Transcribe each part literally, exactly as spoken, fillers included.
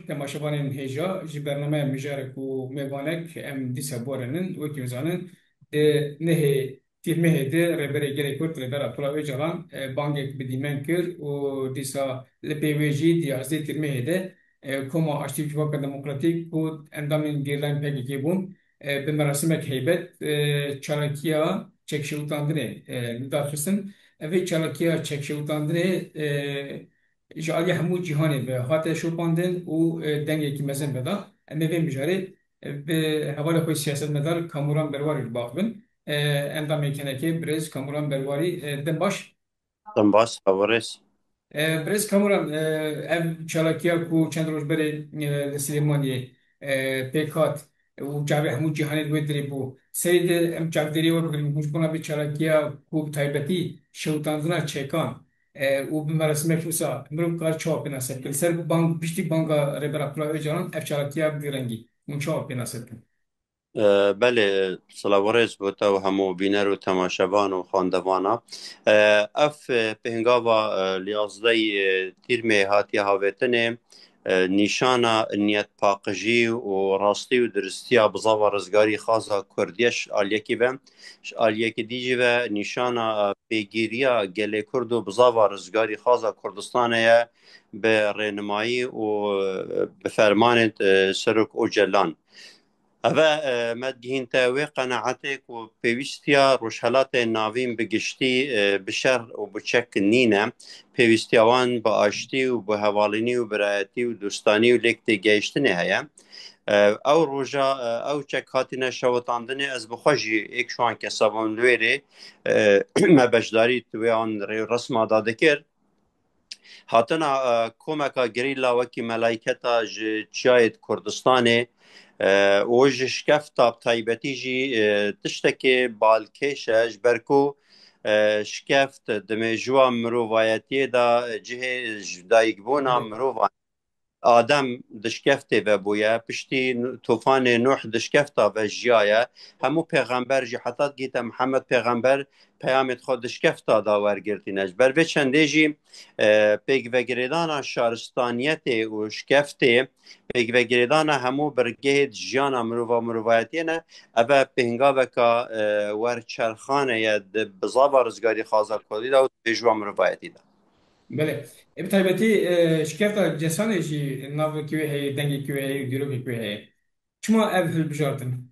Temaşevanên hêja, ji bernameya mijarek û mêvanek em dîsa borînin. Wekî em zanin, di nehê Tîrmehê de Rêberê Gelê Kurd, Rêber Abdullah Ocalan, e, bangek bi dîmen kir û dîsa li pey wê jî di yazdeh Tîrmehê de, e, Koma Aştî û Civaka Demokratîk ku endamên girêdayên P K K bûn, e, bi merasimek heybet, e, çalakiya çekşewitandinê, e, li dar xistin. Ev ê çalakiya çekşewitandinê, e, ji aliyê hemû cîhanê ve hate şopandin û, e, dengekî mezin veda. Em ê vê mijarê, e, bi hevalê xwe siyasetmedar Kamuran Berwarî li ba xwe bin. E, endamê K N K, birêz Kamuran Berwarî, e, dem baş. Dem baş, sağ ol, birêz. E, birêz Kamuran, e, ev çalakiya ku çend roj berê, e, li Silêmaniyê, e, pêk hat û çavê hemû cîhanê li wê dirê bû. Serê de em çavdêriyê we bigirin, hûn ji bona vê çalakiya ku bi taybetî şewitandina çekan, e, û bi merasimek wisa mirov kar çawa pênase bike? Li ser bang, piştî banga Rêber Abdullah Ocalan ev çalakiya bi vî rengî hûn çawa pênase bikin? E, belê, silav û rêz bo te û hemû bîner û temaşevan û xwendevana. E, ev, e, pêngava, e, li yazdehê, e, Tîrmê hatiye havêtinê, e, nîşana niyetpaqijî û rastî û diristiya bizava rizgarî xaza Kurdî ye ji aliyekî ve. Ji aliyekî dî jî ve nîşana, e, pêgiriya gelê Kurd û bizava rizgarî xaza Kurdistanê ye bi rênimayî û, e, bi fermanên, e, Serok Ocalan. Eve, e, me digihînte wê qenaetê ku pêwîstiya Rojhelatê Navîn bi giştî, e, bi şer û bi çek nîne. Pêwîstiya wan bi aştî û bi hevalînî û birayetî û dostanî û lêk têgehiştinê heye. E, ew roja, e, ew çek hatine şewitandinê, ez bi xwe jî êk ji wan kesa bûm li wê rê, e, me beşdarî di wê an rê û resma da dikir. Hatina, e, komeka gerîla wekî melayketa ji çiyayê di Kurdistanê, e, û ji şkefta bi taybetî jî, e, tiştekê balkêş e, ji ber ku, e, şkeft di mêjûwa mirovayetiyê de cihê ji dayikbûna mirovan, Adem di şkeftê ve bûye, piştî Tufanê Nuh di şkefta ve jiyaye. Hemû pêxember jî heta digihîte Mihemed pêxember peyamê xwe di şkefta da wergirtîne. Ji ber vê çendê jî, e, pêkvegirêdana şaristaniyetê û şkeftê, pêkvegirêdana hemû birgehê di jiyana mirova mirovayetiyê ne, eve pêngaveka, e, werçerxane ye di bizava rizgarî xaza Kurdî de û di pêşûwa mirovayetî de. Belê. E, bi taybetî, e, şkefta Cesanê jî navekî wê heye, dengekî wê heye, dîrokekî wê heye. Çima ev hilbijartin?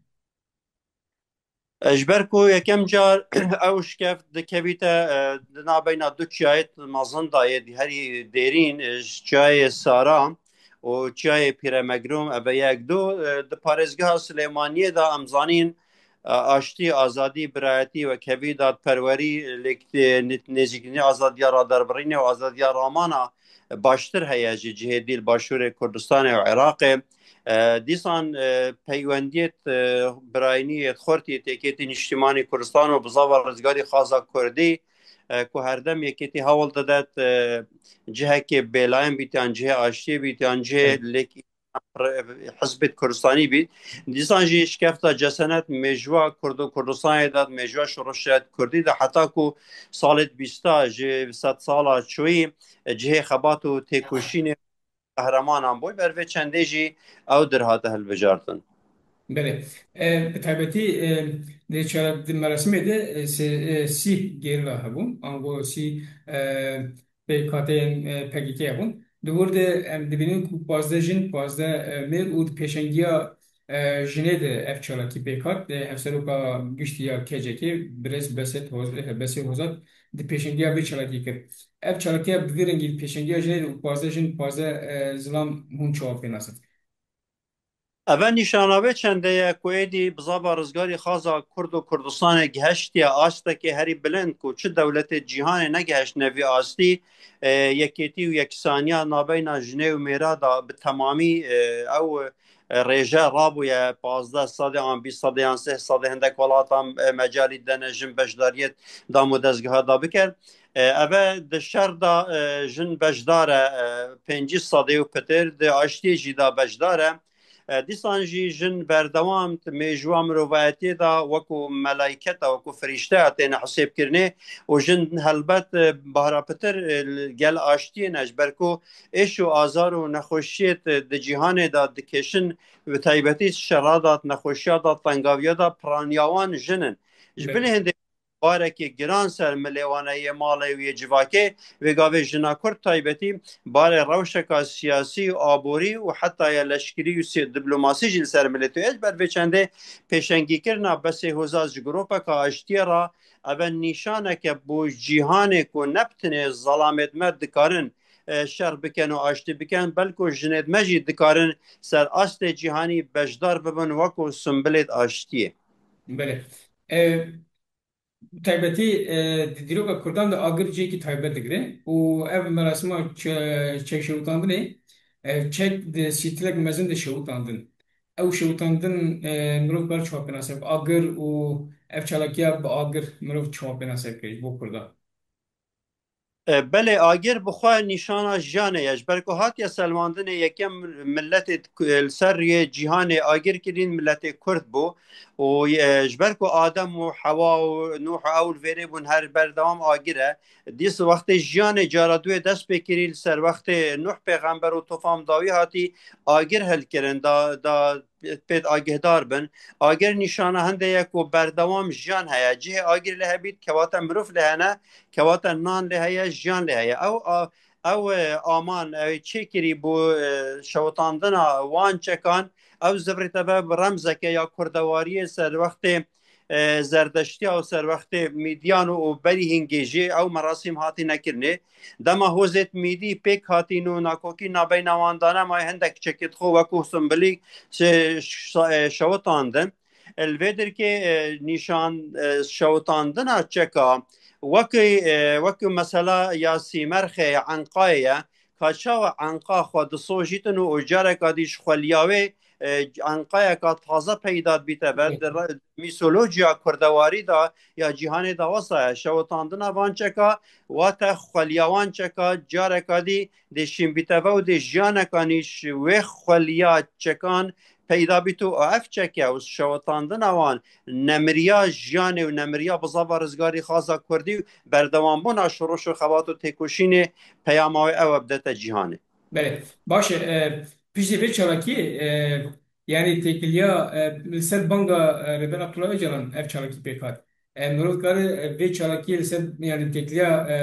E, ji ber ku yekem car ew şkeft dikevîte, e, di navbeyna du çiyayê mezin de yê herî dêrîn, e, ji çiyayê Sara û çiyayê Pîremegrum, eve yek du, e, di parêzgeha Silêmaniyê de em zanîn, e, aştî, azadî, birayetî, wekhevî, dadperwerî, lêk, e, nê-, nêzîkînî azadiya raderbirînê û azadiya ramana baştir heye ji cihê dî li başûrê Kurdistanê û Iraqê. E, dîsan, e, peywendiyê, e, birayînî yê xurtî têkêtî nîştîmanî Kurdistan û bizava rizgarî xaza Kurdî, e, ku herdem yekêtî hewl dide, e, cihekê bêlayan bît yan cihê aştiyê bît yan cihê lêk hizbêt Kurdistanî bît. Dîsan jî şkefta Cesenet mêjûwa Kurd û Kurdistanê de, mêjûwa şoreşa Kurdî de, heta ku salê bîsta ji sedsala çûyî, e, cihê xebat û têkoşînê qehremanan bû. Ber vê çendê jî ew dir hate hilbijartin. Belê. E, bi taybetî, e, di çara-, di merasîmê de, e, se-, e, sîh gerîla hebûn, ango sîh, e, pêkhateyên, e, P K K hebûn. Di wir de em dibînin ku pazdeh jin, pazdeh, e, mêr û di pêşengiya, e, jinê de ev çalakî pêk hat. E, Hevseroka Giştî ya K C K, birêz Beset Hoz-, e, Besê Hozat di pêşengiya vê çalakî kir. Ev çalakiya bi vî rengî di pêşengiya jinê de û pazdeh jin, pazdeh, e, zilam hûn çawa pê nas in? Eve nîşana vê çendê ye ku êdî bizava rizgarî xaza Kurd û Kurdistanê gihiştiye astekê herî bilind ku çi dewletê cîhanê negihiştine vî astî, e, yekêtî û yeksaniya nabeyna jinê û mêra da bi temamî, e, ew, e, rêje rabûye pazdeh sedê an bîst sedê an sih sedê hindek welatan, e, mecalî dene jin beşdariyê dam û dezgeha da bikin. E, eve di şer de, e, jin beşdar e, e, pêncî sedê û pitir, di aştiyê jî de beşdar e. E, dîsan jî jin berdewam di mêjûya mirovayetiyê de wekû melayketa, wekû firîşteya têne hisêbkirinê û jin helbet, e, bahra pitir, e, li gel aştiyê ne, ji ber ku êş û azar û nexweşiyê di, di cîhanê de dikêşin, bi taybetî şera de, nexweşiya de, tengaviya de piraniya wan jin in. Ji bilî hindê barekî giran ser milê wan e, yê malê û yê civakê. Vê gavê jina Kurd taybetî barê rewşeka siyasî û aborî û heta ya leşkerî û si-, diplomasî jî li ser milê tê. Ji ber vê çendê pêşengîkirina Besê Hoza ji gropeka aştiyê re, ev e nîşaneke bo cîhanê ku ne bi tenê zelamêd me dikarin, e, şer bikin û aştî bikin, belku jinêd me jî dikarin ser astê cîhanî beşdar bibin wekû simbilêd aştiyê. Belê. E, Taybetî, e, di dîroka Kurdan de agir cihekî taybet digire û ev merasima çe-, çekşewitandinê, e, çek di sîtilek mezin de şewitandin. Ew şewitandin, e, mirov kar çawa pênase bike? Agir û ev çalakiya bi agir mirov çawa pênase bike ji bo Kurdan? E, belê, agir bi xwe nîşana jiyanê ye. Ji ber ku hatiye selmandinê yekem miletê li ser rûyê cîhanê agir kirîn, miletê Kurd bû û, e, ji ber ku Adem û Hewa û Nuh û ew li vêrê bûn, her berdewam agir e. Dîs wextê jiyanê cara duyê dest pê kirî, li ser wextê Nuh pêxember û tofan dawî hatî agir hilkirin, da, da pêt agîhdar bin. Agir nîşana hindê ye ku berdewam jiyan heye. Cihê agir lê hebît, kewate mirov lê hene, kewate nan lê heye, jiyan lê heye. Ew a-, ew, e, aman, ew çêkirî bû, e, şewitandina wan çekan, ew zivrîte be bi remzeke ya kurdewariyê ser wextê, e, Zerdeştiya û ser wextê Mîdyan û berî hingê jî ew merasîm hatîne kirinê. Dema hozêt mîdî pêk hatîn û nakokî nabeyna wan dane, mayê hindek çekêt xwe wekû simbilî şe-, şe-, şewitandin. Li vê derkê, e, nîşan, e, şewitandina çeka wekî, e, wekî mesela ya Sîmerxê ya Enqayê ye, ka çawa Enqa xwe disojîtin û, û careka dî ji xweliya wê, e, Enqayeka taze peyda dibîte ve. Di re-, mîsolojiya kurdewarî de ya cîhanê de wesa ye. Şewitandina van çeka wate xweliya wan çeka careka dî dê şîn bîte ve û dê jiyaneka nî ji wê xweliya çekan peyda bît û ev çeke û şewitandina wan nemiriya jiyanê û nemiriya bizava rizgarî xaza kurdî û berdewambûna şoreş û xebat û têkoşînê peyama wê ew e bidete cîhanê. Belê. Baş e, e, piştî vê çalakiyê, e, yanî têkiliya, e, li ser banga, e, Rêber Abdullah Ocalan ev çalakî pêk hat. E, mirov dikare, e, vê çalakiyê li ser, yanî têkiliya, e,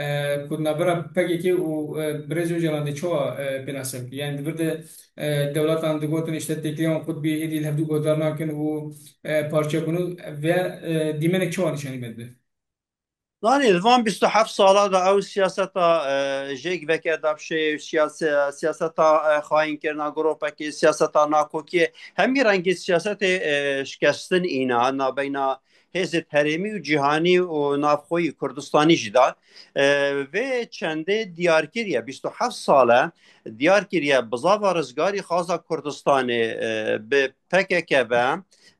e, ku navbera P K K û, e, Birêz Ocalan de çawa, e, pênase bike? Yanî di vir de, e, dewletan digotin, îşte têkiliya wan qut bî, êdî li hevdû guhdar nakin û, e, parçe bûn û vê, e, dîmenek çawa nîşanî me dide? Zanî, di van bîst û heft sala de ew siyaseta, e, jêk veke dabşê, siyase-, siyaseta, e, xayînkirina gropekê, siyaseta nakokiyê, hemî rengê siyasetê, e, şikestin îna nabeyna hêzêd herêmî û cîhanî û navxweyî Kurdistanî jî de. E, vê çendê diyar kiriye, bîst û heft sal e, diyar kiriye bizava rizgarî xaza Kurdistanê, e, bi P K K ve,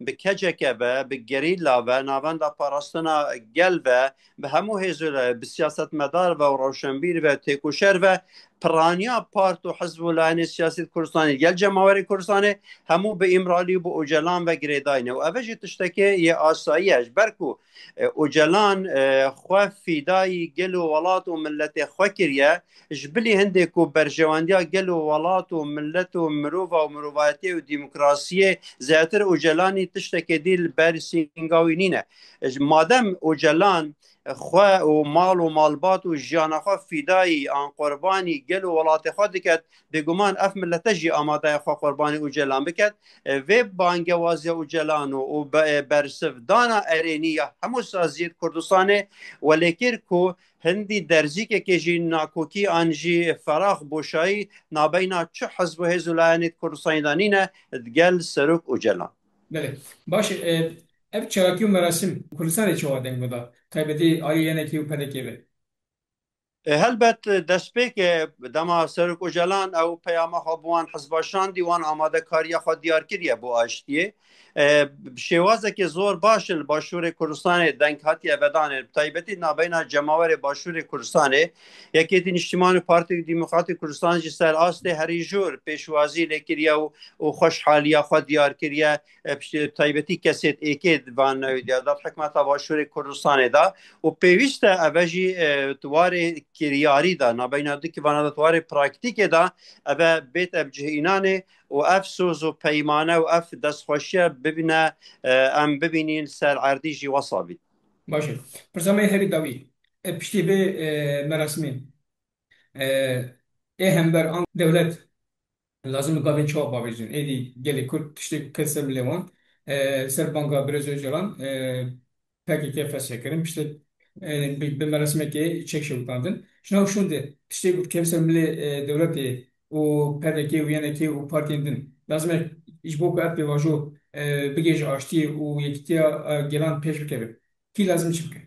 bi K C K ve, bi gerîla ve, Navenda Parastina Gel ve, bi hemû hêzû re, bi siyasetmedar ve û rewşenbîr ve, têkoşer ve, piraniya part û hizb û layînê siyasî di Kurdistanê, gel cemawerê Kurdistanê, hemû bi Îmralî û bi Ocalan ve girêdayî ne. Û ev jî tiştekê yê asayî ye. Ji ber ku, e, Ocalan, e, xwe fîdayî gel û welat û miletê xwe kiriye, ji bilî hindê ku berjewendiya gel û welat û milet û mirova û mirovayetiyê û demokrasiyê zêdetir Ocalanî tiştekê dî li ber sînga wî nîne. Ji madem Ocalan xwe û mal û malbat û jiyana xwe fîdayî an qurbanî gel û welatê xwe diket, bêguman ev milete jî amade ye xwe qurbanî Ocalan biket. Vê bangewaziya Ocalan û, û be-, bersivdana erênî ya hemû saziyêt Kurdistanê welê kir ku hindî derzîkekê jî nakokî an jî ferax boşayî nabeyna çi hizb û hêz û layenêt Kurdistanê de nîne digel Serok Ocalan. Belê. Baş e, ev çalakî û merasim Kurdistanê çawa deng bida? Taybetî alî Y N K ve û P D K ve. E, helbet, e, destpêk, e, dema Serok Ocalan ew peyama xwe bi wan hizba şandî, wan amadekariya xwe diyar kiriye bo aştiyê. E, bi şêwazekê zor baş li Başûrê Kurdistanê deng hatiye vedanê, bi taybetî nabeyna cemawerê Başûrê Kurdistanê. Yekêtî Niştiman û Partî Demokratîk Kurdistan jî ser astê herî jor pêşwazî lê kiriye û, û xweşhaliya xwe diyar kiriye. E, piştî taybetî kesêt êkê di van newê diyar da, di hikûmeta Başûrê Kurdistanê de û pêwîst e eve jî, e, di warê kiryarî de, nabeyna du kivana de, di warê praktîkê de eve bête bi cih înanê û ev soz û peymane û ev destxweşiye bibîne, e, em bibînîn ser erdî jî wesa bît. Baş e. Pirsa me herî dawî. E, piştî vê, e, merasimê, e, ê hember an dewlet lazim e gavên çawa bavêjin. Êdî gelê Kurd tiştê ku ket ser milê wan, e, ser banga Birêz Ocalan, e, P K K fesih kirin, piştî, e, bi, bi merasimekê çek şewitandin. Ji nav şûn de tiştê ku dikeve ser milê, e, dewletê û P D K û Y N K û partiyên din, lazim e ji bo ku ev pêvajo, e, bigihêje aştiyê û yekîtiya, e, gelan pêş bikeve. Kî lazim çi bike?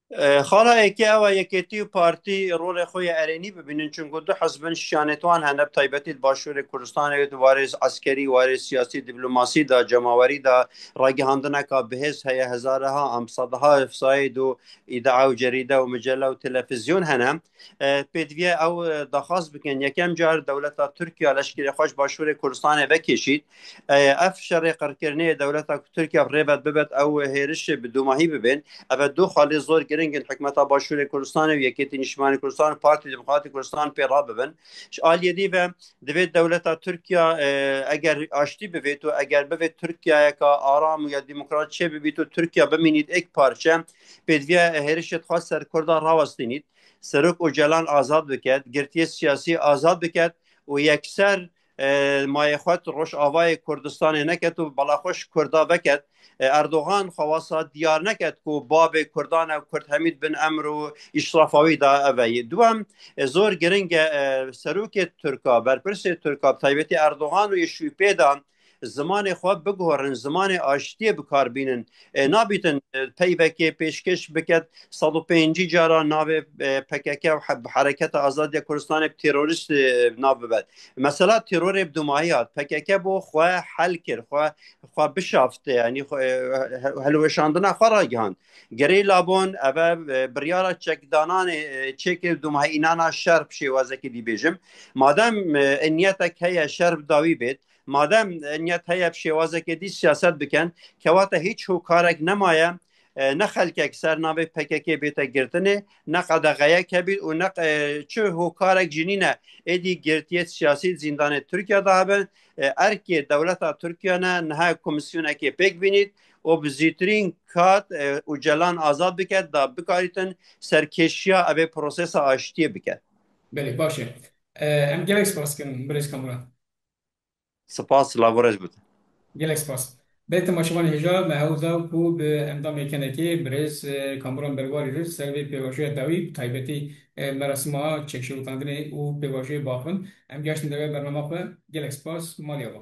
E, xala êkê ew e, yekêtî û partî rolê xwe yê erênî bibînin, çunku du hizb in, şiyanêt wan hene, bi taybetî li Başûrê Kurdistanê, di warê eskerî, warê siyasî, diplomasî de, cemawerî de, ragihandineka bihêz heye, hezareha em sedeha websayt û îdia û cerîde û micelle û televîzyon hene. E, pêdiviye ew, e, daxwaz bikin, yekem car dewleta Tirkiye leşkerê xwe ji Başûrê Kurdistanê vekêşît. E, ev şerê qirkirinê dewleta ku Tirkiye bi rê ve bibet, ew hêrişê bi dûmahî bibên. Ev e du xalê zor giring in, hikûmeta Başûrê Kurdistanê û Yekêtî Niştimanî Kurdistan û Partî Demokratîk Kurdistan pê rabibin. Ji aliyê dî ve divê dewleta Tirkiye, e, eger aştî bivêt û eger bivêt Tirkiyeyeka aram û ya demokrat çê bibît û Tirkiye bimînît êk parçe, pêdiviye hêrişê xwe ser Kurda rawestînît. Serok Ocalan azad biket, girtiyê siyasî azad biket û yekser, e, mayê xwe tu Rojavayê Kurdistanê neket û bela xwe ji Kurda veket. E, Erdogan xwe wasa diyar neket ku babê Kurdan e, Kurd hemî dibin emr û îşrafa wî da ev e. Duwem, e, zor giring e, e, serokê Tirka, berpirsê Tirka, bi taybetî Erdogan û yê şûpê de zimanê xwe biguherin, zimanê aştiyê bi kar bînin. E, nabîtin, e, peyvekê pêşkêş biket, sed û pêncî cara navê, e, P K K û he-, Hereketa Azadiya Kurdistanê bi terorîst, e, nav bibet. Mesela terorê bi dumahî hat. P K K bo xwe hel kir, xwe, xwe bişafte, yanî xwe, e, he-, helweşandina xwe ragihand. Gerê labon, eve, e, biryara çekdananê, e, çêkê dumahî înana şer bi şêwazekê dî bêjim. Madem, e, niyetek heye şer bi dawî bêt, madem, e, niyet heye bi şêwazekê dî siyaset bikin, kewata hîç hokarek nemaye, e, ne xelkek ser navê P K K bête girtinê, ne qedexeyek hebît û ne, e, çi hokarek jî nîne êdî girtiyêt siyasî di zîndanê Tirkiye de hebin. E, erkê dewleta Tirkiye ne, niha komîsyonekê pêk bînît û bi zûtirîn kat, e, Ocalan azad biket, da bikarîtin serkêşiya evê prosesa aştiyê biket. Belê, baş e. E, em gelek spas dikin, birêz Kamuran. Spas, lavo rej bût. Gelek spas. Belê temaşevanê hêja, me hewl da ku bi endamê kenekê birêz, e, Kamuran Berwarî re ser vê pêvajoya dawî, bi taybetî, e, merasima çekşewitandinê û pêvajoyê baxivin. Em gihiştin dervê bernama xwe. Gelek spas, malî ava.